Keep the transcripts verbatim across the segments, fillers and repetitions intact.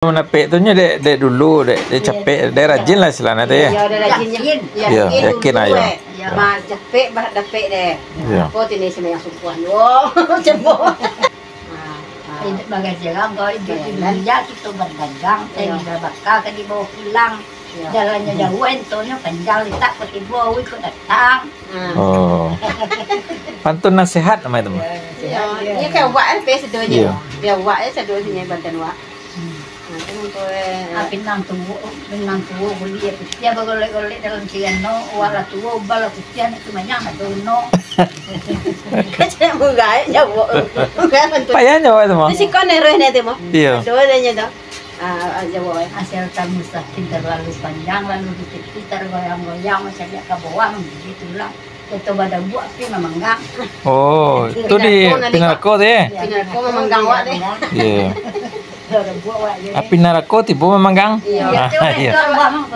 Mendapek tu nyo dek, dek dulu, dek, dek capek, dek rajin lah istilahnya tu, ya. Yo, dek rajin, yo. Yakin. Yo, yakin, yakin dulu, ayo. Eh. Yo. Mah, capek, bah, dapek deh. Yo. Ko tini sumbayang subuah yo. Cembo. Ah, ah. Iduik bagai jarang, kau iduik di dunia, kito berdagang, saya bakal ka dibawa pulang. Yo. Jalannyo jauah, entonyo panjang, litak ko tibo, awih ko datang. Ah. Oh. Pantun nasihat nama itu, mah. Yo, yo, kan awak, eh, pe sadonyo. Yo. Yo, awak, eh, sadonyo bantuan awak. Hmm. Ah, tu mangko, eh, ah, pinang tuo, pinang tuo, buliah putiah bagolek-golek dalam siano, awak lah tuo, ubal lah putiah, nak tu manyang lah dono. Kacau bugai, jawab. Bugai pantun. Payah jawab tu, mah. Di siko neroh ni tu, mah. Iyo. Ado adonyo tu. Ah, ah, jawab, eh. Asal kamu sakit terlalu panjang, lalu di tepi tergoyang-goyang, macam ka bawah, menggigit tulang. Kito badabuak api mamanggang. Oh, tu di pinarako tu, eh? Pinarako mamanggang awak deh. Iyo. Badabuak awak je. Api narako tibo mamanggang. Iyo. Ah, iyo.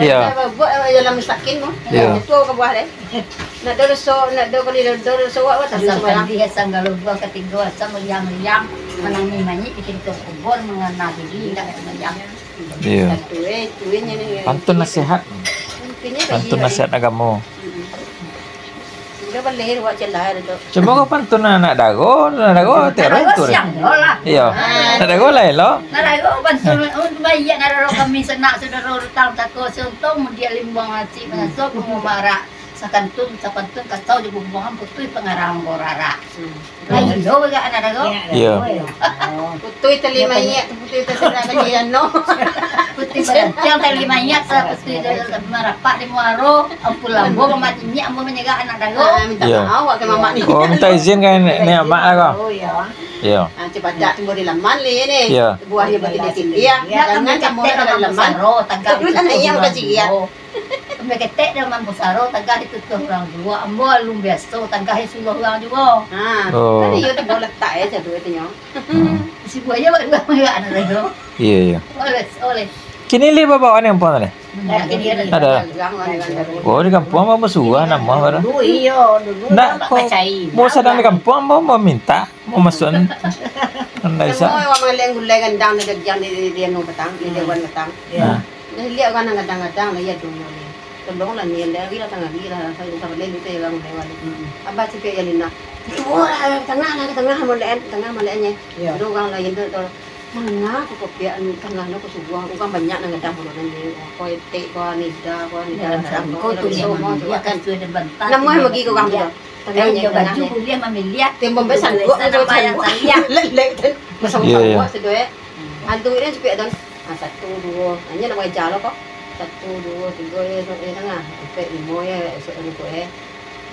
Iyo. Badabuak awak dalam misakin tu. Iyo. Itu ka bawah deh. Nak do doso, nak do kali do doso awak, awak tak sembarang. Asam kalau buah katigo, asam meriang-riang, manangih manyik, bikin kubur, mangana diri, indak sembarang. Iyo. Satu, eh, itu inyo ni. Pantun nasihat. Intinyo ka Pantun iyo, nasihat agamo. Mm-mm. Sudah baleh awak celah tu. Cuma ko pantun anak daro, anak daro tiap hari tu. Siang lo lah. Iyo. Ah. Anak daro lah elok. Anak daro pantun, oh, baiak anak daro kami sanak saudaro, rutang tako sionto, mudiak limbuang acik manaso, bungo marak sakantun, sakantun kasau jo bumbuangan, putuih pangarang gorarak. Hmm. Lah, iyo, bagak anak daro. Iyo. Putuih tali mayik, putuih tasirah ka jano. Putuih barantiang tali mayik, putuih marapak di muaro, ampun lambo, mamak niniak, ambo manyerah anak daro. Ah, minta maaf awak ka mamak ni. Oh, minta izin ka ni, ni amak lah ko. Oh, iyo. Iyo. Ah, cipacak tumbuah di laman ni, ni. Iyo. Buahnyo batindia-tindia. Jangan kamu nak di laman. Saro, tagak. Dulu nak naik yang kecil, ya. Ambo ketek dalam pusaro, tagah ditutuah urang juo. Ambo alun biaso, tagah disuruah urang juo. Ha. Oh. Kan iyo tu, baru latak, eh, satu katonyo. Hmm. Sibuah je, buat urang marak anak tu. Iyo, iyo. Oleh, oleh. Kini lai babaok ni kampuang tadi? Ado. Oh, di kampuang ambo basuo, namo baru. Dulu, iyo, dulu. Ndak, ko, ambo sadang di kampuang, ambo, ambo mintak. Mau masuk an-, andai sa- Namo awak mangalek gulai gandang di dagiang di, di, di anu batang, di dewan batang. Iyo. Dah liek urang nan gadang-gadang lah, iyo tu ni. Tolonglah ni, lari lah tangah, lari lah, sampai, sampai lain kita urang lewat. Mm-mm. Abah cipek Yalina. Itu lah, tangah lah, tangah malek, tangah maleknyo. Iyo. Ada urang lain tu, tu, manga ko kopiak tangah no ko subuah, urang banyak nan gadang pulo nan ni. Ko Etek, ko Anida, ko Anida, ko tu semua tu kan. Namo bagi ko urang tu. Tangah, iyo, tangah baju buliah mamiliah. Timbang besan, buat besan, buat. Lek, lek, tu. Masang buat tu, eh. Antu ni cipek tu. Ah, satu, duo. Hanya nak wajar lo ko. Satu, duo, tigo, ya, esok, ya, tangah. Ampek, limo, ya, esok, anu ko, eh.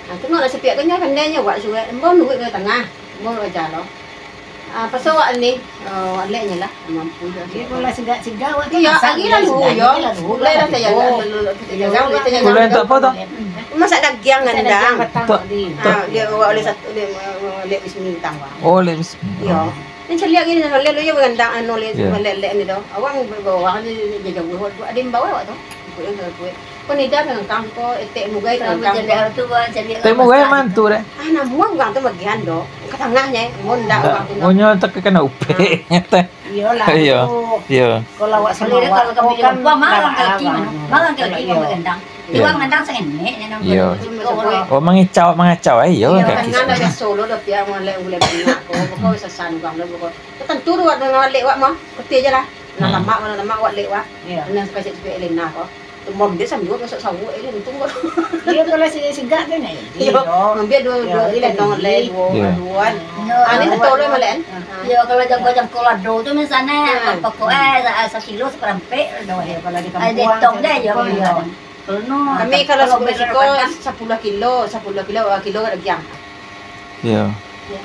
Ah, tu nak sepiak tu, nya pandai, nya, buat surat. Ambo nurut ke tangah. Ambo wajar lo. Ah, pasal awak ni, ah, awak lek nya lah. Mampu je. Iyo, kalau sigak-sigak, awak tu. Iyo, masak hari lalu, yo. Hari lalu. Mulai dah saya, lalu, lalu, kita jaga, kita jaga. Bulan tak apa tau? Masak dagiang. Masak dagiang gandang. Batang tadi. Ah, dia awak oleh satu, dia, uh, lek bismillah tang, bang. Oh, lek bismillah. Iyo. Ni caliak gini, caliak lu, iyo, bagandang, anu, lek, lek, lek ni doh. Awak bawah ni, dia jauah, awak tu. Ada yang bawa awak tu. Ikut yang kuat. Ko Nida kangkang, ko Etek Mugai kangkang. Etek Mugai mantu deh. Ah, namuah urang tu bagian doh. Ka tangah nyo, mun ndak urang tu. Munyo tak kena upek. Iyolah. Iyo. Iyo. Kalau awak sama awak, kalau kami di kampuang, marang kaki, marang kaki, iyo, marang kaki, marang kaki. Iyo. Urang mandang sangenek, iyo. Oh, mangicau, mangacau, eh, iyo, iyo, kaki. Tangan dah biaso lo, dah piak malek, ulek banyak ko. Pokok sasan urang lo, pokok. Tantu tu awak dengan malek awak mah, putih je lah. Nah, lamak, mana lamak awak lek awak. Iyo. Nah, suka cek-cek Elena ko. Tumbuah gede sambil masuk sawah, eh, untung ko. Iyo, kalau si-, sigak tu, nah, iyo. Ambil dua, dua, tendang lek, dua, dua. Iyo. Ah, ni satu lo malek, kan? Iyo, kalau jangko-jangko lado tu misalnyo, pokok, eh, sa-, sakilo saparampek lado. Iyo, kalau di kampuang, detong deh, iyo. Kami kalau sebesar siko, sapuluah kilo, sapuluah kilo, dua kilo ka dagiang. Iyo. Iyo.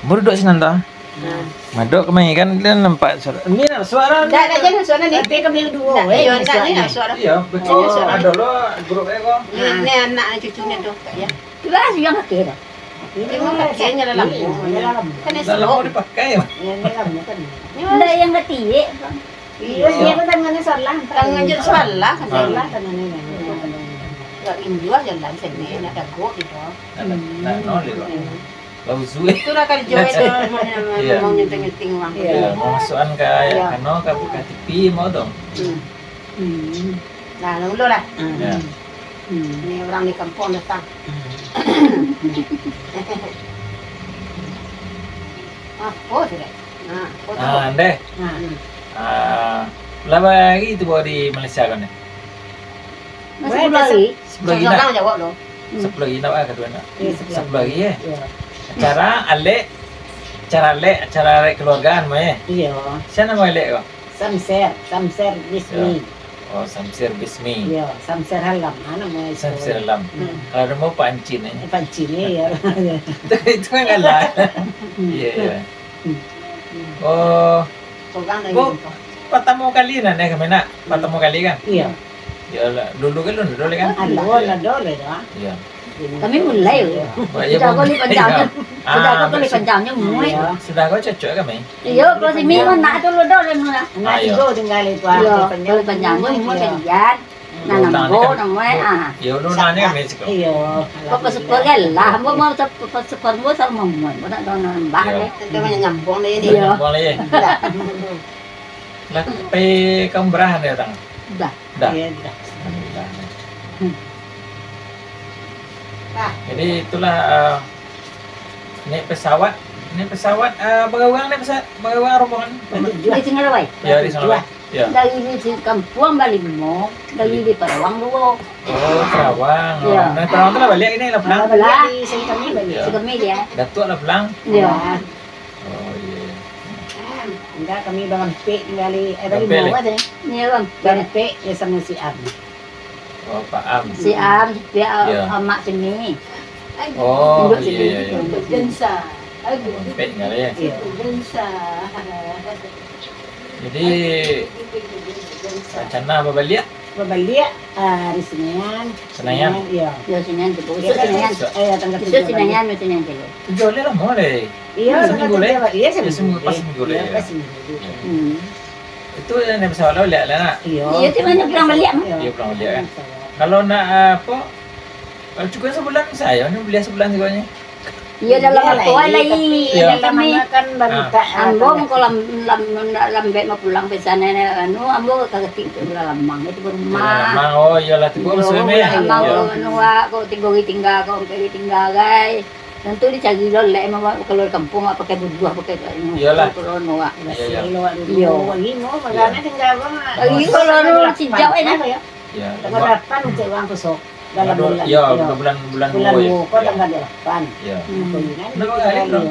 Baru duduk sinan tu. Nah. Madok kemari kan, dia nampak suara. Ni lah suara ni. Ndak, ndak jadi suara ni. Tapi kami duo, eh, iyo, ndak, ni lah suara. Iyo, betul. Ado lo grup, eh, ko. Ni, ni anak cucu ni tu, ya. Itulah yang akhir dah. Ini pakaiannya lah lama. Kan dah lama dipakai, Mak. Yang ni lama kan. Ndak yang katiak, Bang. Iyo, iyo, tangannya salah. Tangan je salah, kan. Salah tangannya. Ndak injuah jalan sini, nak dagok gitu. Nak, nak, nak, Lauzu, eh. Itulah kerja itu, Iya. Mau nyuting-nyuting orang. Iya, mau masukan ka, Iya. Kano ka buka T V mau tu. Hmm. Hmm. Nah, dulu lah. Hmm. Ya. Hmm. Ini orang di kampung datang. Hmm. Ah, oh, sudah. Nah, foto. Ah, ndeh. Nah. Ah, lah bara hari tu baru di Malaysia kan, eh? Nah, sepuluh hari. Sepuluh hari nak? Jawab lo. Hmm. Sepuluh hari nak, ah, kadua nak. Ya, sepuluh hari. Sepuluh hari, eh? Ya. Acara alek, acara alek, acara alek keluargaan mah, eh? Iya. Siapa nama alek ko? Samser, Samser Bismi. Ya. Oh, Samsir Bismi. Iya, Samsir Halam, ha, nama itu. Samsir Halam. Hmm. Kalau nama Pancin, eh. Eh, Pancin, iya. Itu, itu kan galak. Hmm. Iya, iya. Hmm. Oh. Orang dari Bo, itu. Pertama kali nah, eh, kami nak. Hmm. Pertama kali kan? Iya. Ya lah, dulu kan, dulu kan? Ado, ado lah, dah. Iya. Kami mulai. Iya. Oh, iya, Sudah mulai. Kau ni panjangnya. Ah, Sudah kau ni betul. Panjangnya, muai. Iya. Sudah kau cocok kan, Mei? Iyo, kalau si Mimo nak tu lo dah, dah, dah. Nak tigo tinggal itu, ah. Iyo, kalau panjang ni, muai kalian. Nah, nambah, nambah, ah. Iyo, lo nanya, Mei, siko. Iyo. Kau pasukan lah, ambo mau sep-, pasukan ambo sama muai. Ambo nak tahu nambah, eh. Kita banyak nyambung deh ini. Iyo. Nyambung deh. Iya. Lah, pai ka umrah dah datang? Dah. Dah. Iya, dah. Alhamdulillah. Hmm. Jadi itulah, eh, naik pesawat, naik pesawat, eh, bara urang naik pesawat, bara urang rombongan? Di Singarabai. Ya, di Singarabai. Ya. Dari di si-, kampuang balimo, dari di Parawang duo. Oh, Parawang. Ya. Nah, Parawang tu lah baliak ini lah pulang. Baliak di sini kami baliak. Ya. Sini kami dia. Datuak lah pulang. Ya. Oh, iya. Enggak, kami barampek tinggal di, eh, tadi Rampek, mau eh? Ada. Iya, Bang. Barampek ya sama si Am. Oh, Pak Am. Si Am, si Pia, Ya. Amak sini. Oh, Duduk iya, sini. Iya, iya. Duduk Gensa. Aduh. Barampek tinggal ya. Iya. Duduk Gensa. Jadi, Gensa. Rencana babaliak? Babaliak, ah, hari Senin. Senin? Senin, iya. Ya, Senin tu. Iya, Besok kan? Senin. Besok. Eh, tanggal Besok tujuh Senin, baliak. Besok Senin tu. Tujuh hari lah, mau deh. Iya, seminggu leh. Iya, seminggu. Pas seminggu leh, iya. Pas seminggu. Iya. Hmm. Itu yang naik pesawat lah, lihat lah, nak? Iya. Iya, tu mana pulang baliak, mah? Iya, pulang baliak, kan? Kalau nak, apa, kalau cukup sebulan, saya ni beli sebulan juga ni. Iya, dalam apa lah, tapi dalam mana kan baru tak, ah, ambo kalau lam-, lam-, lam-, lambek mau pulang pesan, anu, ambo kagak tik tu lah lamang, itu rumah. Lamang, oh, iyalah, tu rumah, lamang, anu, kok tiga hari tinggal, kok empat hari tinggal, guys. Tantu dicari lo lek, mah, kalau di kampung, ah, pakai buduah, pakai anu, Iyalah. Kalau anu, ah. Iya, iya. Iya. Lagi kalau anu, cijau, eh, nah. Iya. Tanggal delapan cek urang tu, sok. Dalam bulan, iya, bulan, bulan, bulan duo, kok tanggal delapan. Iya. Hmm. Nah, kalau hari tu,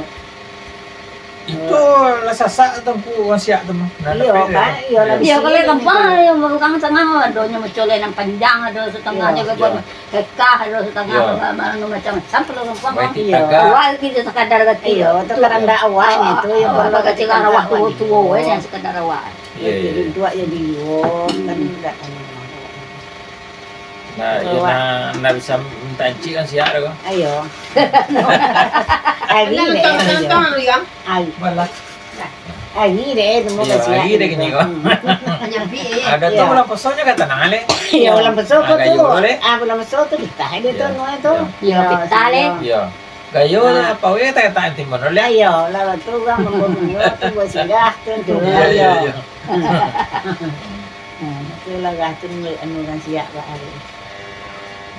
Itu lah sasak tu, Ngku, urang siak tu mah. Nah, iyo, tapi kan? Iyo, lah di siko kalau gampang, iyo, urang tangah, adonyo macolek nan panjang, ado satangah, iyo, juga iyo. Buat kekah, ado satangah, iyo. Ma-, ma-, macam-macam kalau gampang, iyo. Awak kito sakadar gati. Iyo, tu karanda awak ni tu, iyo, awak kalau kacil kita awak awak tuo-tuo, ni. Iyo. Yang sakadar awak. Iyo, iyo. Duduak jadi iyo, kan, hmm, ndak anu. Nah, iyo, nak, nak bisa minta ancik kan siap dah, ko. Ayo. Ari deh, nonton, ayo. Nonton, Yang. Ari. Malah. Ari deh, tunggu. Iyo, siap ari deh, ko. Kini, ko. Hmm. Ada tu, iyo. Bulan puaso nyo ka tanang, leh. Iyo, bulan puaso ko tu. Gayo dulu, leh. Ah, bulan puaso tu kita, dia tu, iyo. Nuai tu. Iyo. Iyo, iyo, kita, leh. Iyo. Gayo, ah. Apa weh, tak, tak, timbun, leh. Ayo, lah tu urang mambawa tu, buat singgah tu, tu. Iyo, iyo, iyo. Hmm. Hmm, tu lah dah tu anu kan siap lah hari.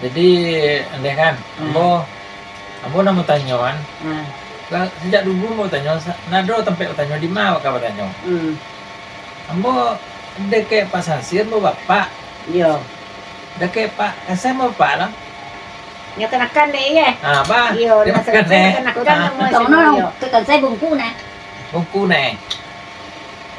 Jadi, andeh kan, hmm. Ambo, ambo nak batanyo kan. Hmm. Lah, sajak dulu ambo batanyo, sa-, ndak ado tampek batanyo, di ma ka batanyo. Hmm. Ambo dakek Pak Sansir, ambo bapak. Iyo. Dakek Pak Kasem, ambo bapak lah. Nyo kanakan dek, iyo? Ah, bah. Iyo, nyo kanakan, eh. Kanakan, ah. Namo, iyo. Kanakan saya bungku, nah. Bungku, nah.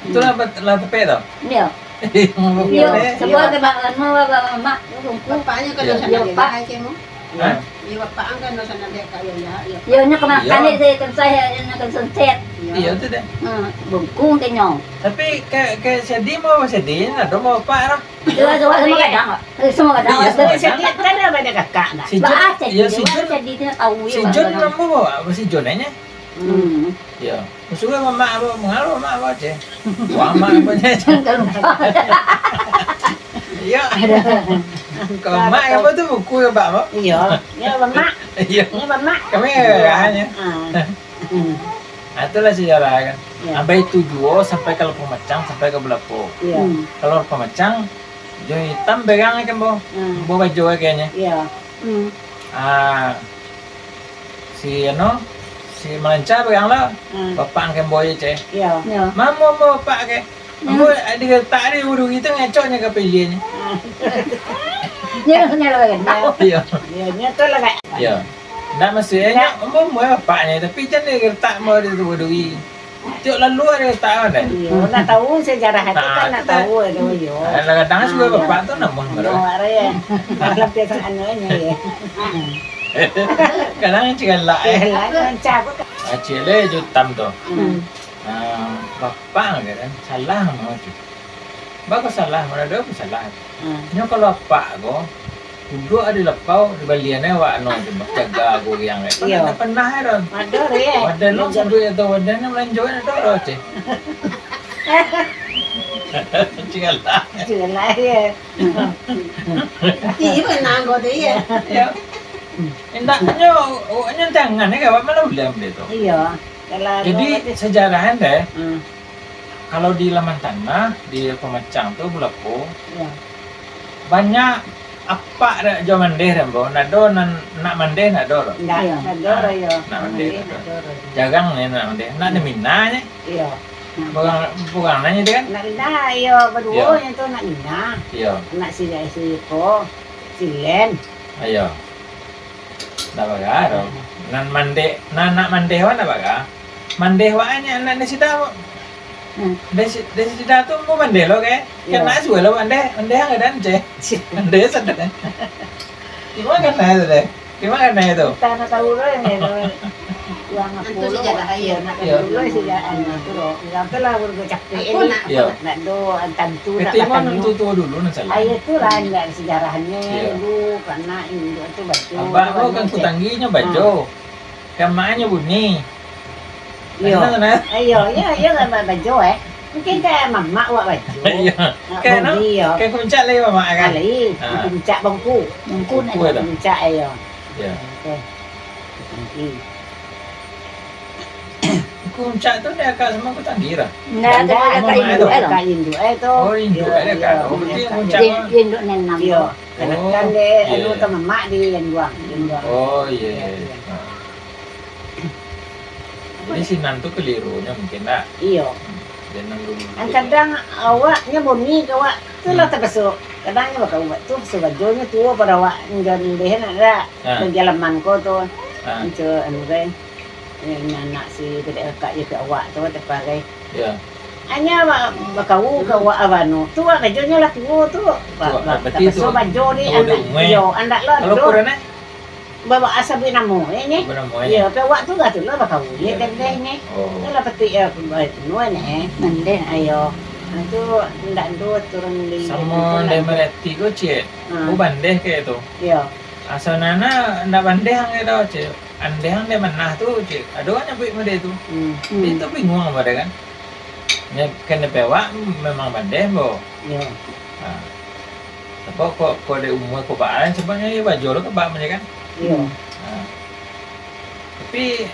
Itulah bat-, lah tepek tu? Iyo. Iyo, iyo, eh. Sebab ke bak anu, bak, bak mamak, bungku. Bapaknyo kan dosa nak bebas aja, mu? Hah? Iyo, bapak kan dosa nak bebas, iyo, iyo. Iyo, nyo kanakan, iyo. Saya kan saya, nyo kan sunset. Iyo. Iyo, tu deh. Hmm, bungku ke nyo. Tapi ke, ke sedi mau sedi, ado mau bapak lah. Iyo, tu semua kadang, Pak. Eh, semua kadang, Pak. Tapi sedi, kan ado kakak, nak? Si Jun, bah, sedi, iyo, si Jun, sedi tu nak tahu, si Jun namo, apa si Jun, eh? Hmm. Iyo. Suruah mamak abah, mangaruah mamak abah, ceh. Wah, mamak abah, ceh. Jangan lupa. Iyo. Kalau mak abah tu buku yo, Pak, apa? Iyo. Iyo, mamak. Iyo. Ini mamak. Kami hanya. Ah. Hmm. Ah, itulah sejarah kan. Ya. Ambai itu juo sampai ka Lapau Macang, sampai ka Bulapo. Iya. Hmm. Kalau Lapau Macang, jo itam berang kan, Bo? Hmm. Bo bajo kayaknya. Iya. Hmm. Ah, si anu, si Malanca berang lah. Hmm. Bapak angken boy ceh. Iya. Iya. Mamo bapak ke? Hmm. Ambo digetak di urung itu ngecoknya ka pilihannya. Nyo, nyo lah kan. Iyo. Iya, nyo tu lah, Kak. Iyo. Ndak maksudnya, ndak. Ambo muai bapaknya, tapi jan digetak ambo di tu dui. Tiok lalu ada getak kan, deh? Iyo, nak tahu sejarah itu kan, nak tahu itu, iyo. Kadang-kadang suka bapak tu namuah baru. Namuah baru, ya. Dalam biasa anu aja, ya. Kadang cigalak, eh. Cigalak, rancak. Acil, eh, jutam tu. Hmm. Ah, bapak kan, salah mah tu. Bako salah, mana ada pun salah. Hmm. Nyo kalau apak ko, duduak di lapau, dibalian ai awak anu tu, jaga guriang ai. Iyo. Pernah, pernah ai, Ron. Ado, Ron, ya. Wadah lu sebut itu, wadah ni belanjo ni ado, Ron, ceh. Cigalah. Cigalah, ya. Iya, pernah ko tu, ya. Ya. Indak, nyo, nyo tangan ni, kawan malah ulam dia tu. Iyo. Jadi, sejarahnya deh, hmm. Kalau di Laman Tanah, di Lapau Macang tu, Bulapo, ya. Banyak apak dak jo mandeh, Rambo. Ndak ado nan nak mandeh, ndak ado, Ro? Ndak, iyo. Ndak ado, Ro, iyo. Nak mandeh, ndak ado. Ndak ado, Ro. Jarang ni nak mandeh. Nak di Minang ni. Iyo. Nah. Kurang, kurang nyo tu kan? Nak Minang, iyo, baduo nyo tu nak Minang. Iyo. Nak si, si ko, si Len. Iyo. Ndak bagah doh. Nan mandeh, nan nak mandeh wak ndak bagah. Mandeh wak nyo anak di sida wak. Hmm. Di si-, di sida tu mau mandeh lo ke? Iyo. Kena suah lo mandeh, mandeh ang kedan, ceh. Mandeh sadang. Di ma kanai tu deh? Di ma kanai tu? Kita nak tahu lo yang dia tu. Uang apo lo, iyo, nak tahu lo sida anu tu lo. Urang tu lah urang capek ni. Iyo. Nak do tantu nak batanyo. Ketimbang tu dulu nan salah. Ayo tu lah ndak sejarahnyo dulu, karena induak tu bajo. Abah ko kan kutanggi nyo bajo. Kan mak nyo bunyi. Iyo. Kan, nah. Iyo, iyo, iyo, kan bajo, eh. Mungkin kan mamak wak bajo. Iyo. Kan, bunyi, iyo. Kan kuncak lai mamak kan? Lai, kuncak bangku. Bangku tu. Kuncak, iyo. Iyo. Okey. Kutanggi. Kuncak tu dek akak samo kutanggi lah. Ndak, ndak, kutanggi induak ai tu. Kutanggi induak ai tu. Oh, induak ai dek akak. Iyo, iyo. Oh, berarti kuncak. Induak nan enam. Iyo. Kanakan dek anu tu mamak di Yanduang, Yanduang. Oh, iyo, iyo. Iyo, iyo. Ha. Jadi sinan tu kelirunyo mungkin ndak? Iyo. Jangan dulu. Kadang awaknyo bunyi ka awak tu lah tapaso. Kadang nyo bakaubat tu, sabajonyo tuo pado awak, ndak mandeh nak dak. Ha. Bagian laman ko tu. Ha. Inco anu gai. Eh, anak si budak kakak je ka awak tu, teparai. Ya. Hanya ba-, bakau ka awak abanu. Tu awak bajonyo lah tuo tu. Ba-, ba-, berarti tapaso tu bajo ni, oh, andak, iyo, andak lah. Kalau ado. Ukuran, eh? Bawa asal beri namo, eh, ni. Beri namo, eh? Iyo, ka awak tu lah tu lah bakau. Iyo, iyo. Tendeh ni. Oh. Tu lah petik, eh, penuh ni, eh. Mandeh. Ayo. Ha, tu ndak ado turun di. Samo tu ndak ado. Mereti ko, Cik. Ha. Ko bandeh ke tu? Iyo. Asal nana ndak bandeh ang ke tu, Cik. Andeh ang dek manah tu, Cik. Ado urang nyabuik model tu. Hmm. Jadi tu bingung pado kan. Nya, kan dek awak memang bandeh, bo. Iyo. Ha. Tapi kok, kok dek umua ko baa, sebabnyo iyo bajo lo kebak macam kan. Iyo. Ha. Tapi,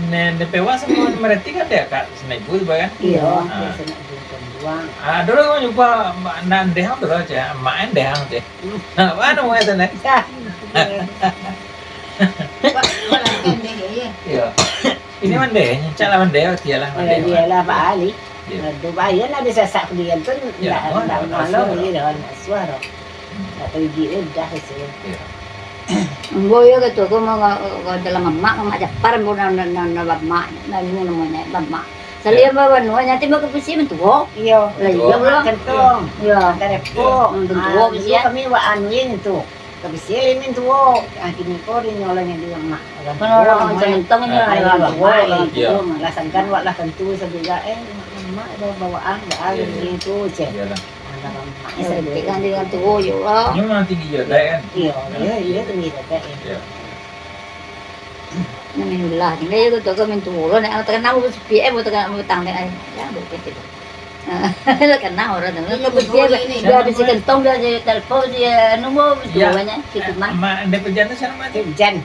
ne, dek awak samo mereti kan dek akak sanibu tu kan. Iyo, ha. Sanibu kan buang. Ah, dulu kau jumpa mak andeh ang tu lah, Cik. Mak andeh ang, Cik. Hmm. Ha, mano mak itu, ne? Ya. Pak, malah kan deh, ya, ya. Iyo. Ini mandeh, cak lah mandeh, oh, tialah mandeh. Iyo lah, Pak Ali. Iyo. Aduh, bahaya nak disasak kudian tu, ndak, ndak malu, iyo, ndak suah doh. Hmm. Ndak pergi, eh, dah, sih. Iyo. Ambo yo kato ko, ma-, ma-, ma-, dalam mamak, mamak Japar, ambo nan, nan, nan, nan bamak, nan, nan namonyo bamak. Salian babanua, nanti mau ka pisi mintuo. Iyo. Lah, iyo, mamak pulang. Kentong. Iyo. Tarepok. Hmm, mintuo, ah, pisi, dulu ya. Kami wak anu ye tu. Ka pisi mintuo. Ah, kini ko dinyo lah nyadi mamak. Kan urang macam kentong ni, ah, urang iyo, tua, mamak, urang tua. Iyo. Lah sangkan wak lah tentu sabuga, eh, mamak, mamak, bawa, bawaan, dah, iyo, iyo, gitu, ceh. Iyolah. Anak mamak, iyo, sedek kan, dengan tuo yo lah. Nyo memang tinggi jo, dai kan? Iyo, iyo, iyo, tinggi jo, dai. Iyo. Nang inilah, tinggal yo tu, tu kan mintuo lah, nak terkenal pun sepi, eh, pun terkenal, pun petang, eh, ya, betul tu. Terkenal urang tu. Iyo, betul, betul, ini. Dah habis kentong, dah jadi telpon, dia nunggu, anu, betul, banyak, situ mah. Mak, dia pejan tu sana mati. Pejan.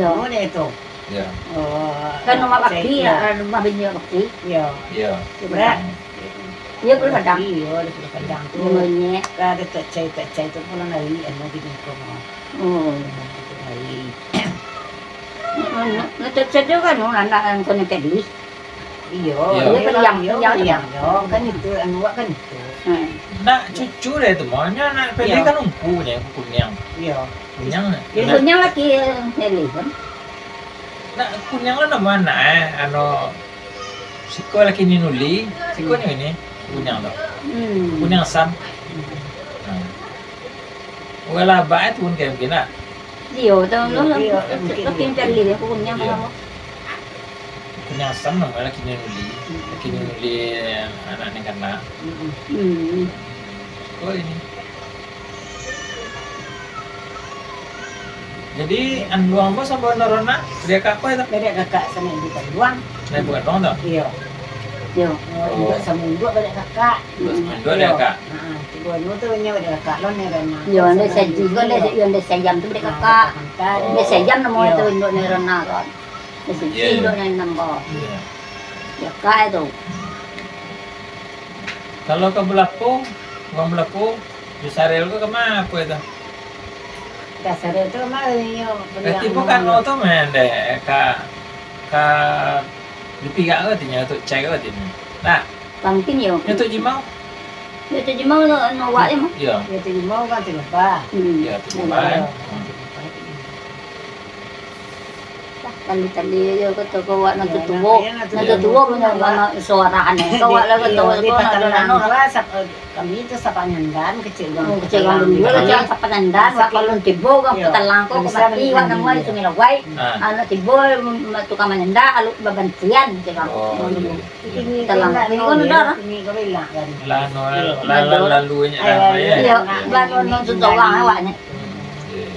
Iyo. Anu deh tu. Iyo. Oh, kan rumah bakti, iyo. Rumah bini bakti. Iyo. Iyo. Iyo, berat. Iyo, Pulau Padang. Iyo, di Pulau Padang tu. Iyo, Monyet. Kan ada Tok Cai, Tok Cai tu pulang dari, anu, di Bengkong. Oh. Dari. Nah, nah, Tok Cai tu kan, anu, anak yang kena tadi. Iyo, iyo, iyo, kan itu, anu, awak kan itu. Hmm. Nak cucu deh tu, maunya nak Febri kan ungku deh, ungku kuniang. Iyo. Kuniang. Iyo, nak kuniang laki, eh, Nelly kan. Nak kuniang lah nama anak, eh, anu, siko laki ni Nuli, siko ni ini, kuniang tu. Hmm. Kuniang Sam. Hmm. Nah. Urang lah abak, eh, turun kayak mungkin nak. Iyo, tahu lah. Iyo, mungkin. Laki ni Nelly, aku kuniang lah. Kuniang Sam nama laki ni Nuli. Hmm. Laki ni Nuli, anak ni kana. Hmm. Oh, ini. Jadi, anduang ko sambal Norona, dari kakak ko itu? Dari kakak sama ibu anduang. Dari ibu anduang tu? Iyo. Iyo. Oh, induak sama induak balik kakak. Induak sama induak dari kakak? Ha, tigo anu tu nyo balik kakak lo Norona. Iyo, ande saji ko, ande, iyo, ande sayam tu balik kakak. Ande sayam namo itu induak Norona ko. Ande saji induak Norona ko. Iyo. Kakak itu. Kalau ka Bulapo, urang Bulapo, di Sarel ko kama apo itu? Ka Sarel tu kama inyo. Berarti bukan tu main deh, ka, ka di Pirak ko tinyo, Tok Cai ko tinyo. Nah. Mungkin yo. Nyo Tok Jimau? Nyo Tok Jimau tu, anu, awak je mah. Iyo. Nyo Tok Jimau kan Tok Jimau. Hmm. Iyo, Tok Jimau. Iyo. Hmm. Tali-tali aja kato ko awak nan tuo-tuo. Nan tuo-tuo punyo suaro aneh. Ko awak lah kato ko anu. Kami tu Sapanyandan, kecil urang. Kecil urang dulu, kecil Sapanyandan, wak kalau tibo urang Petalang ko, mati, wak namo di Sungai Lawai. Anak tibo, tukang manyanda, alun babantian, kecil urang. Oh, iyo. Petalang. Ini kan udah lah. Lalu, lalu, lalu, iyo, lalu, lalu, awaknyo. Hmm, iyo.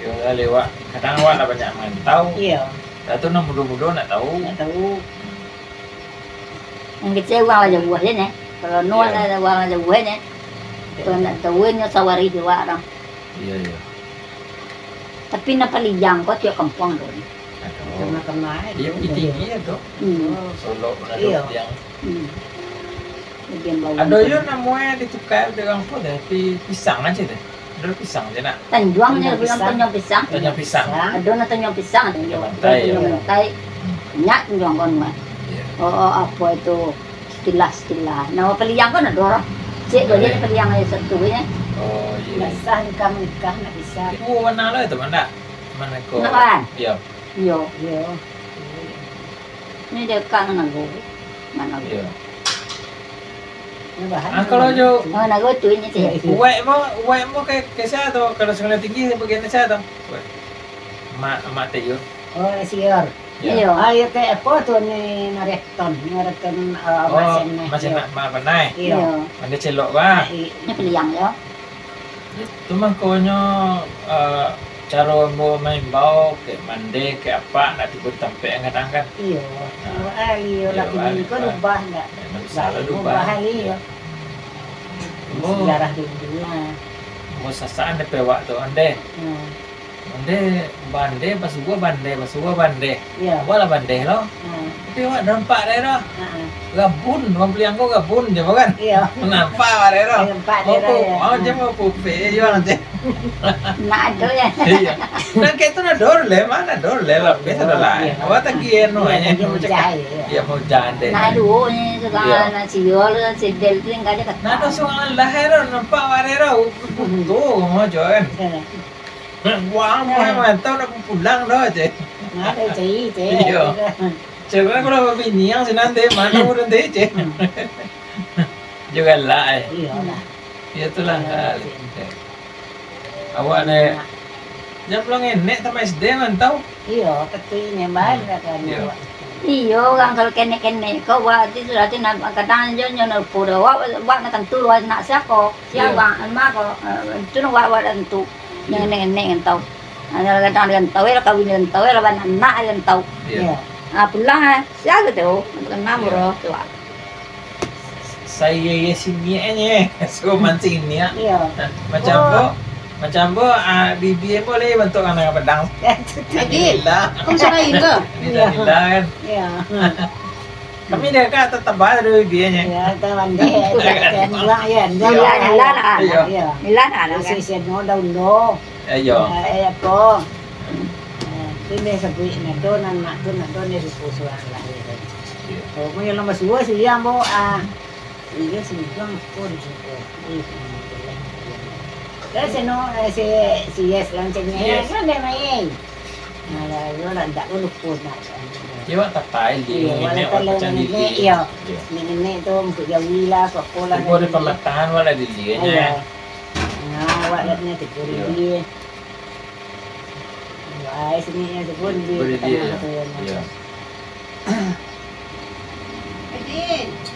Yo lah lewat. Kadang awak lah banyak marantau. Iyo. Dah tu nan mudo-mudo nak tahu. Nak tahu. Hmm. Nan kecek urang lah jauah je neh. Kalau no Iyo. Lah urang lah jauah je neh. Kalau nak tahu nyo sawari juo urang. Iyo, iyo. Tapi nan paliang ko tiok kampuang tu. Aduh. Kena-kena Iyo, aja. Tinggi-tinggi ya tu. Hmm. Solok ado Iyo. Tiang. Hmm. Bagian bawah Ado tu. Yo namonyo ditukar dek urang ko deh, pi-, pisang aja deh. Ado pisang je nak. Tanjuang je Tanjuang bilang pisang. Tanjuang pisang. Tanjuang pisang. Ado nan tanjuang pisang, Tanjuang tanjuang, bantai, tanjuang yo. Bantai. Hmm. Nyak tanjuang kon mah. Iyo. Oh, oh, apo itu? Sekilas-sekilas. Nah, paliang kan ado lah. Cek tu Iyo, je iyo. Paliang aja satu je. Oh, iyo. Nak sah nikah menikah, nak bisa. Iyo. Tuo mana lo itu, mana? Mana ko? Nak kan? Iyo. Iyo. Iyo. Iyo. Ni dia kan nago. Mana Iyo. Ni bahan Ah, kalau jo Oh, nago tu ini tu. Iyo, iyo. Uwek mo, uwek mo ke, ke sia tu? Kalau Sungai Tinggi bagian sia tu? Uwek. Mak, mak Teh Yun. Oh, sior. Iyo. Iyo. Ah, iyo, kayak apa tu ni, Nareton, Nareton, ah, Oh, Masen, masih iyo. Nak ma-, panai. Iyo. Iyo. Pandai celok, bah. Ah, i- Ni paliang yo. Itu mangkonyo, eh, caro ambo maimbau, kek mandeh, kek apak, nak tibo di tampek yang kadang kan. Iyo. Nah. Dua kali yo, Iyo, lah kini balik, ko bah. Lubah ndak? Memang salah Baik, lubah. Lubah kali yo. Oh. Sejarah dulu. Nah. Ambo sasaan dek pewak tu, mandeh. Hmm. Mandeh, bandeh, basuo bandeh, basuo bandeh. Iyo. Awak lah bandeh lo. Hmm. Tapi awak nampak dek doh. Ha-ha. Gabun, urang paliang ko gabun je kan? Iyo. Nampak awak dek doh. Nampak dek doh, iyo. Oh, je mau pupik, iyo, je. Nak ado, yo. Iyo. Nah, kayak tu nah dor le, mana dor le, lapis Oh, ado lah. Iyo. Awak tagih anu, Iyo, eh, tagih macam mujah, kan? Iyo. Iyo, mujah dek. Nah, duo ni, suka Iyo. Nak siol, sidel tu yang kada kata. Nah, tu suka lah, eh, doh, nampak awak dek doh. Butuh, mau jo kan? Iyo. Wah, mau Eh. Mantau nak pulang doh, cek. Nah, ada cai, cai. Iyo. Cek, kalau babini yang sinan teh, mana urang teh, cek. Hmm. Juga lah, eh. Iyolah. Ya, itulah. Iyolah, Ah, cek. Awak dek, Nah. Jam pulang enek tamat S D mantau. Iyo, betul ini, Hmm. Bang, kan, Iyo. Awak. Iyo, urang kalau kenek-kenek ko, buat tu sudah tu, nak, kadang jo nyo nak pura, awak, awak nak tantu, awak nak siako. Sia Iyo. Urang, ama ko, eh, tu nak buat, buat tantu. Iyo. Nenek-nenek rantau. Ah, kadang di rantau, eh, lah kawin di rantau, eh, lah baanak di rantau. Iyo. Iyo. Ah, pulang, eh, sia tu, nak terkenal Iyo. Murah tu, ah. Saya ya sini aja, so mancing ni, ah. Iyo. Macam Oh. tu, macam tu, ah, bibi ambo lagi bantuak anak padang. Jadi, Alhamdulillah. Kau suka itu? Alhamdulillah, kan? Iyo. Kami dia kan tetap ada biayanya. Ya, tak pandai. Jangan buang, ya. Buang, Iya. ya. Nila, nila, nah. Iya. Iya. Nila, nah, nah, Isi kan. Seno daun do. Eh, iya. Eh, apa? Eh, tu dia sebut nado, anak tu nado dia suku surang lah, ya. Iya. Oh, punya lama suruh sih, ya, ambo, ah. Iya, sini juang pun, sini. Ih, Terus seno, eh, si, si Yes lancengnya, Yes. Kan dia main. Nah, lah, yo lah, ndak lupo nak. Yo, wak tatai di Iya, nenek, wak kalau pacang nenek, dili. Iya. Iya. Nenek tu untuk jawi lah, apa-apa lah. Ibu ada dari pematahan, wak lah dili, Iya. Nya. Nah, wak lah punya tiga Iya. dili. Wah, sini yang sebut di Boleh petang dia. Apa ya, Iya.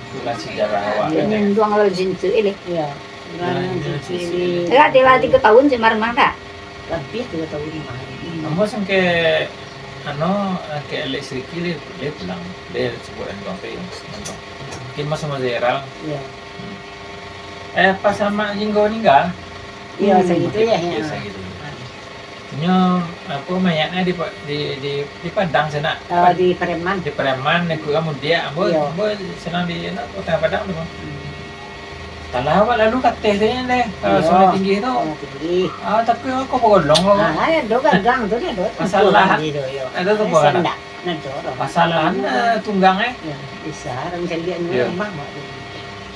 Itulah sejarah awak, Dia kan? Nyentuang lalu jintu, eh, leh. Iya. Nah, Orang ini jintu sisi ini. ini. Enggak, dia lah tiga tahun cuma rumah, tak? Lebih tiga tahun rumah. Hmm. Ambo sangke, anu, sangke Alex Ricky, dia, dia pulang. Dia sebut anu, apa ya, nonton. Mungkin masa-masa viral. Iya. Hmm. Eh, pas sama Jinggo meninggal? Iya, Hmm. sagitu ya, Iya, ya. sagitu. Ah. Nyo, apa, mayatnya di, di, di, di Padang sana. Oh, Pad-, di Pareman. Di Pareman, aku kamu dia, ambo, Iya. ambo senang di, anu, kota Padang tu. Hmm. Talah awak lalu ka ateh tu, deh, ka Iya. Sungai Tinggi tu. Sungai Tinggi. Ah, tapi aku bagolong, kok. Ah, ya, do gagang tu, deh, do. Masalah. Tinggi tu, iya. Ada tu, Eh, bukan? Sendak. Nah, tu, tu. Masalah, nah, tunggang, eh. Ya, bisa, orang caliak ni, Iya. rumah, mak tu.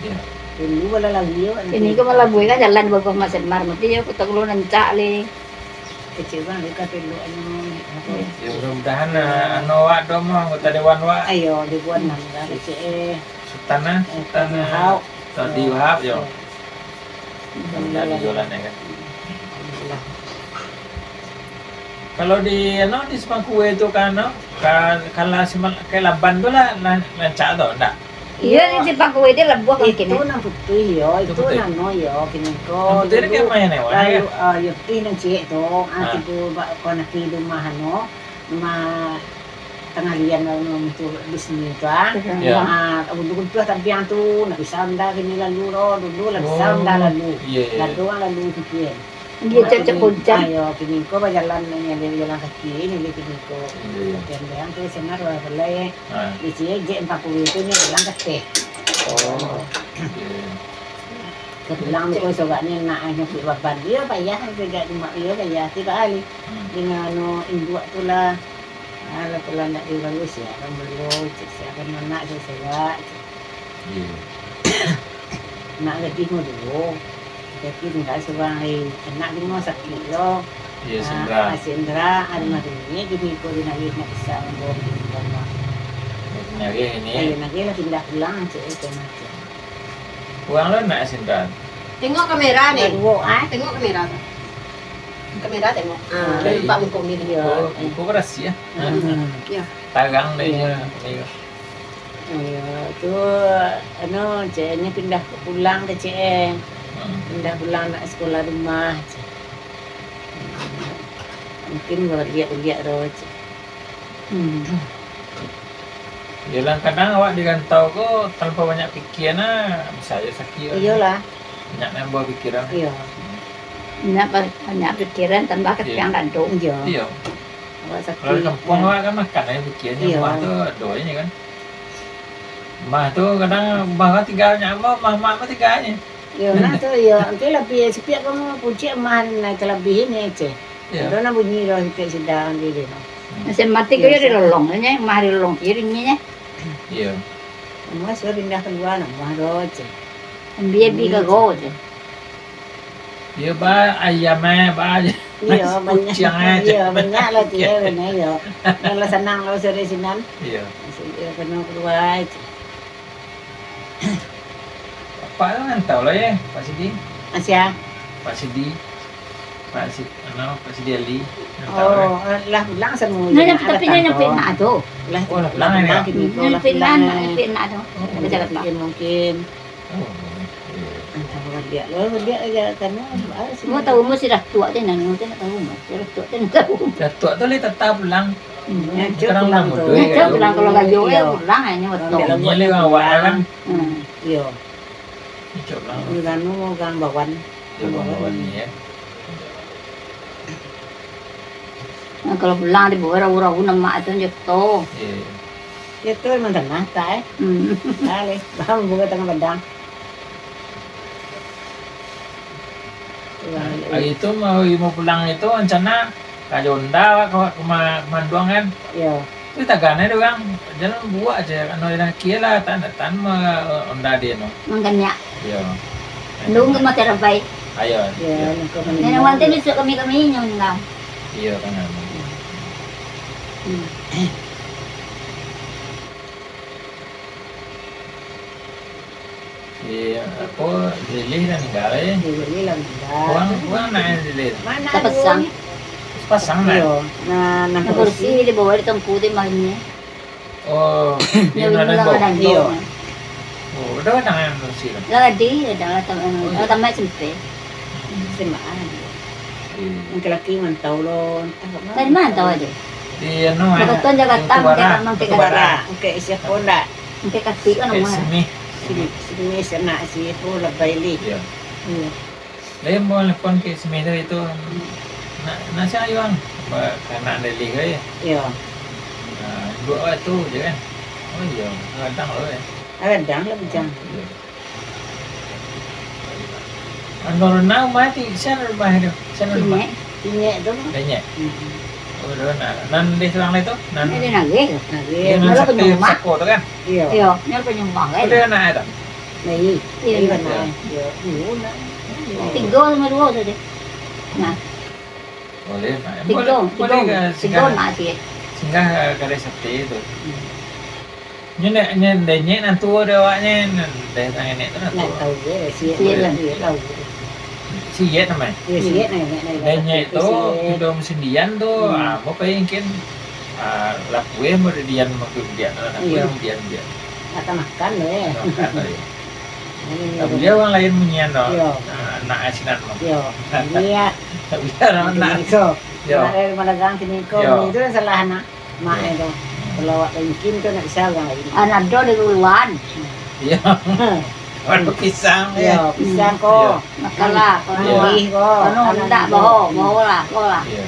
Iya. Dulu, bala lagi, yo, Ini nanti. Ke malah buih kan jalan bagus Mas Mar, mesti yo, kota Kulu nancak, leh. Kecil bang, dia kata lu anu, apa? Ya, mudah-mudahan, eh, anu awak doh mah, anggota dewan awak. Ayo, dewan lah, mudah kecil, eh. Sultan, eh, Eh, Sultan, eh, Wahab. Tadi Wahab, yo. Ya. Mudah-mudahan dijualan, ya, kan? Alhamdulillah. Kalau di, anu, di Simpang Kue tu kan, anu, ka-, kalau Simpang, ke Laban tu lah, lan-, lancak tu, ndak? Iya, di Simpang Kue dia lebuh kan Itu kini. Nan putih, yo. Itu Itu putih. Nano, yo, kini ko. Nan putih ni Dulu kan main hewan, lalu, ya? Ah, yo, putih nan ciek tu. Ah, Ah. Tigo ba-, ko nak di rumah, anu, rumah Tangah lian lalu muncul di sini tu, ah. Iya. Ah, untuak-untuak tabiang tu, nak bisa onda kini lalu lo, dulu lah bisa onda lalu. Oh, iya, iya. Lalu lalu pikia. Dia cocok hujan. Ayo, kini ko bajalan ni, dia jalan kaki ni, dia kini ko. Iya, iya. Latihan dia tu, sana dua balai. Ah. Di sini je empat puluh itu ni jalan kaki. Oh, iya, iya. Kepulang ko sobak ni nak nyupik baban. Dia payah, dia di mak dia payah. Tiba hari. Hmm. Dengan anu induak tu lah. Alah, kalau nak diurus, ya, kan belum, cek, siapa nak, cek, siapa, cek. Iya. Nak gadih mo dulu. Tapi tinggal surang ai. Anak tu mo sakik lo. Iya, ah, Sindra. Ah, Sindra, almarhum ni, kini ko di nagih nak bisa mambawa di rumah. Nagih ini. Ayo, nagih lah pindah pulang, cek, itu macam. Urang lo nak Sindra. Tengok kamera ni. Baduo, ah. Tengok kamera tu. Kamera tengok. Ah, nampak muka ni dia. Oh, muka berasi, ya? Hmm. Ya. Tarang deh, iya. Iyo, tu, anu, cek, nyo pindah pulang ka cek, eh. Hmm. Pindah pulang nak sekolah rumah, cek. Mungkin baliak-baliak ro, cek. Hmm. Yolah, kadang awak di rantau ko tanpa banyak pikia nah, bisa aja sakit. Iyolah. Banyak nambah pikiran. Iya. Banyak ba-, banyak pikiran tambah kasiang kandung. Iya. Iya. Awak sakit. Kalau di kampuang awak kan makan aja pikia, iya, rumah tu doanya kan. Rumah tu kadang rumah kan tiga banyak apa, rumah mak apa tiga aja. Iya, nah tu, iya. Nanti lebih sepiak kamu pucik rumah naik ke lebih ini, cek. Iya. Ado nan bunyi lo sikik sida di rumah. Masih mati ko di lolong, nyo mah di lolong kiri nyo. Iya. Rumah sudah pindah keluar, rumah do, cek. Ambil bi ka go, cek. Iya, ba, ayam, eh, ba, iya, banyak. Kuciang, eh, cek. Iya, banyak lah, cek, benar, iya. Kalau senang lo sore sinan. Iya. Masih, iya, penuh keluar, cek. Apak tu ngantau lah, ya, Pak Sidi? Asia. Pak Sidi. Pak Sidi, anu, Pak Sidi Ali. Ngantau lah. Oh, eh, lah pulang samo. Nah, tapi nyo nyampe nak tu. Lah, oh, lah pulang, ya? Kini tu, lah pulang, eh. Nyampe nak tu. Oh, mungkin, mungkin. Oh, iya. Antah baliak lo, baliak aja, kan, ah, sini. Mau tahu, mau si Datuak tu, nan, mau tahu, mau si Datuak tu, tahu. Datuak tu lah tetap pulang. Hmm, sekarang pulang tu. Pulang kalau gayo, iya, pulang, hanya betul. Ambil lagu pulang. Iya. Cocok lah. Urang anu, urang Bawan. Urang Bawan ni, ya. Nah, kalau pulang di bawah rau-rau nama tu je tu. Iya, iya. Ya tu memang tanah tak, eh? Hmm. Alih, bang bunga tengah padang. Hari tu mau, mau pulang itu rencana Ka Jonda, ka, ka ma-, Manduang kan? Iyo. Tapi tagak nyo dek urang, jalan buak je, anu, jalan kaki lah, tan, tan ma-, Honda dia no. Mangkaniak. Iyo. Nung ka mati rabai. Ayo. Iyo, iyo. Nung ka mati. Nenek Wanti bisuak kami, kami nyo undang. Iyo, kan. Hmm. Si, apo, Lilih lah ninggal, eh. Lilih lah ninggal. Urang, urang anak Lilih tu? Mana Sapasang. Dulu? Sapasang, kan? Iyo. Nah, nah, kursi. Kursi dibawa di tengku di main ni. Oh, di Nyo, Nyo, Nyo, Nyo. Iyo. Oh, udah kadang yang kursi tu? Lah, di, ada lah, tam-, oh, iyo. Tamat S M P. Hmm. S M A. Iya. Yang laki-laki mantau lo, entah kat mana. Dari mana tahu aja? Di anu, eh, Jakarta, Jakarta, Batu Bara. Mungkin Batu Bara. Mungkin siapa ndak? Mungkin kaki kan, Mungkin rumah. Sini. Sini, sini sana, siapa lah Bailey. Iya. Iya. Dia mau telepon ke sini tadi tu. Nak, nak siapa, Yuang? Ba-, kanak Lelih ke, ya? Iya. Nah, dua waktu je kan? Oh iya, kadang lo, ya. Kadang lah, bujang. Iya. Anu, rumah ti, siapa rumah tu? Siapa rumah? Inyek. Inyek tu. Inyek. Hmm. Oh, dah nak. Nan di surang lai tu? Nan di Nagih tu. Nagih. Nan Malah sakti penyumbang. Sako tu kan? Iya. Iya, nyo penyumbang kan. Ada anak tu? Lai. Iya, lai iya. Anak. Iya. Iya, nak. Tigo samo duo tu deh. Nah. Boleh, nak. Tigo, boleh, tigo. Boleh ke tigo singgah, nak sikit. Singgah, eh, kadai sate tu. Hmm. Nyo ndak, nyo ndak nyek nan tuo dek awaknyo, nan dek nan nenek tu nan tuo. Ndak tahu je, si Yet lah. Tahu. Si Yet namanya? Ya, si Yet namanya. Ndak nyek tu, si Yet. Kito musim dian tu, hmm, ah, mau pai mungkin, ah, lapueh mau dian, mau dian, lapueh mau dian, dian. Makan-makan tu, eh. Makan-makan tu, ya. Tapi dia urang lain munyian tu. Iya. Ah, anak asinan tu. Iya. Iya. Tapi dia urang anak. Iya. Anak dari Malagang sini ko, iya, itu salah anak. Mak itu. Kalau awak ringkin tu nak bisa urang lain. Anak do di duluan. Iyo. Baru pisang, iyo, eh. Pisang ko. Iyo. Makanlah, ko. Iyo. Manggih ko. Kono ndak, baho, baholah, baholah. Iyo.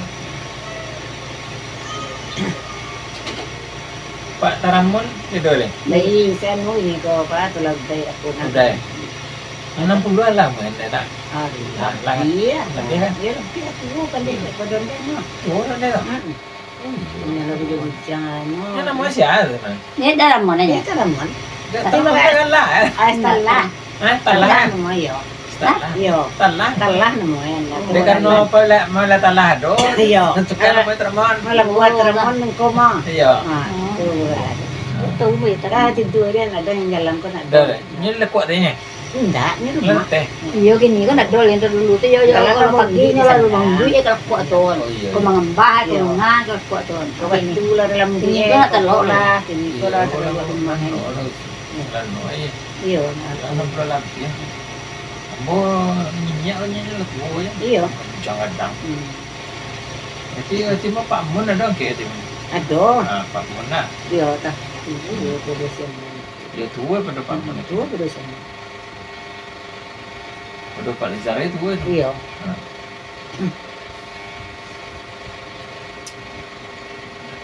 Pak Taramun, itu deh. Baik, saya anu ini ko, apa, tu lah, baik aku nak. Udah. Anam puluah lah, main dah tak? Aduh, lah, lah. Iya. Lebih, kan? Iya, lebih aku, kan, dia, pada dia, mah. Oh, dah, dah. Mm-mm. Oh, iya. Punya lagu dia bujang, anu. Ini namanya siapa, Bang? Ini Taramun aja. Ini Taramun. Dah tahu lah, kan lah, eh? Ah, Talah. Hah? Talah? Talah nama, yo. Talah? Yo. Talah? Talah nama, yo. Dia kan mau apa lah, mau lah Talah, doh. Iyo. Tukar nama Taramun. Malah buat Taramun, engkau mah. Iyo. Ha, tu lah. Tahu, weh, Talah. Dah tidur dia, nak ada yang jalan kau nak. Dah, ini lekuak tanya. Indak, ni rumah. Lenteh. Iyo, kini kan ado lenteh dulu tu, yo, yo, kalau pagi ni lalu manduik, yo, kalau kuat tu. Oh, iyo, iyo. Kau mangambah, kau mangah, kalau kuat tu. Kau bantu lah dalam dia, kau nak telok lah. Kini kau lah telok rumah ni. Iyo, nah. Jangan berlalu, ya. Ambo minyak ni lah tua, ya. Iyo. Jangan gadang. Hmm. Jadi, jadi mah Pak Mun ado ke, Tim? Ado. Ah, Pak Mun lah. Iyo, tah. Iyo, pada siang. Iyo, tua pada Pak Mun. Tua pada siang. Waduh, Pak Lizar itu kan? Iyo. Nah.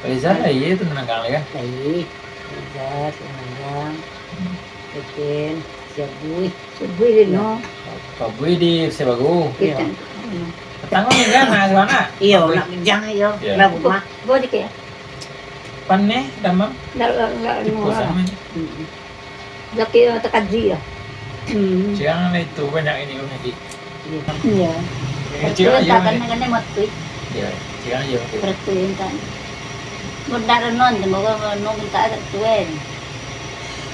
Pak Lizar lah, iyo tu menangkal ya? Baik. Lizar, Menangkal. Hmm. Eken, Siabui. Siabui di no. Siabui di Sebagu. Iyo. Petang ni kan, nah, sana. Iyo, nak jang iyo. Iyo. Lah rumah. Bo dikit ya? Paneh, damam. Ndak, ndak, ndak, Tipu ndak. Sama ni. Hmm. Laki yang takaji lah. Hmm. Siang ni tu banyak ini, Umi, di. Iya. Iya. Kecil aja, kan, Umi. Kan dia mati. Iya, siang aja, Umi. Peraturan kan. Budak renon tu, baru renon minta agak tuan.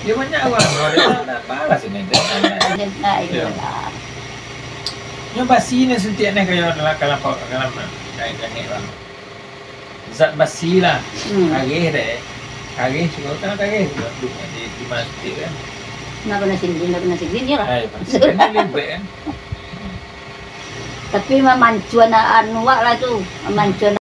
Dia banyak orang, kalau dia tak balas ini, dia tak balas. Dia tak, iya. Iya. Nyo basi ni suntik ni, kayak dalam, kalau, kalau, kayak, kayak, Zat basi lah. Hmm. Kareh dek. Kareh suko kan kareh suko. Duh, di, di masjid kan. Nak pernah sini, nak pernah sini je lah. Ai, pasti kan dia lembek kan. Tapi mamancuan anu wak lah tu. Mamancuan